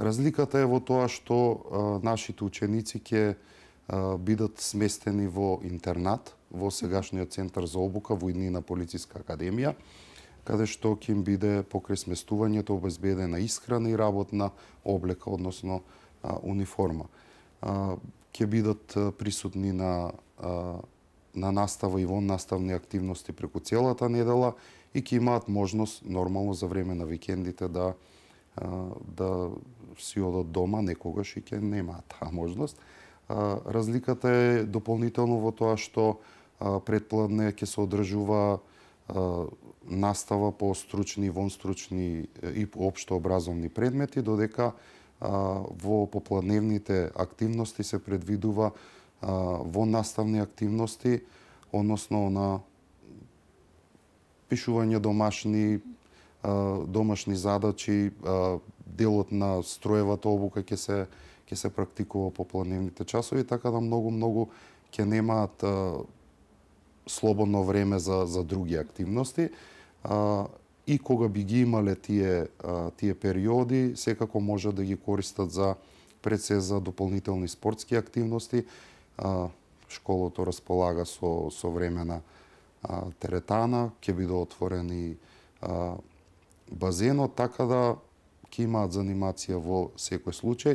Разликата е во тоа што нашите ученици ќе бидат сместени во интернат, во сегашниот центар за обука во Иднина полициска академија, каде што ќе им биде покрај сместувањето обезбедена исхрана и работна облека, односно униформа. Ќе бидат присутни на настава и вон наставни активности преку целата недела и ќе имаат можност нормално за време на викендите да си одат дома, некогаш и ќе немаат таа можност. Разликата е дополнително во тоа што предпладне ќе се одржува настава по стручни, вонстручни и општообразовни предмети, додека во попладневните активности се предвидува воннаставни активности, односно на пишување домашни задачи, делот на строевата обука ќе се практикува по попладневните часови, така да многу ќе немаат слободно време за други активности. И кога би ги имале тие периоди, секако може да ги користат пред се за дополнителни спортски активности. Школото располага со време на теретана, ќе биде отворен и базенот, така да ќе имаат занимација во секој случај.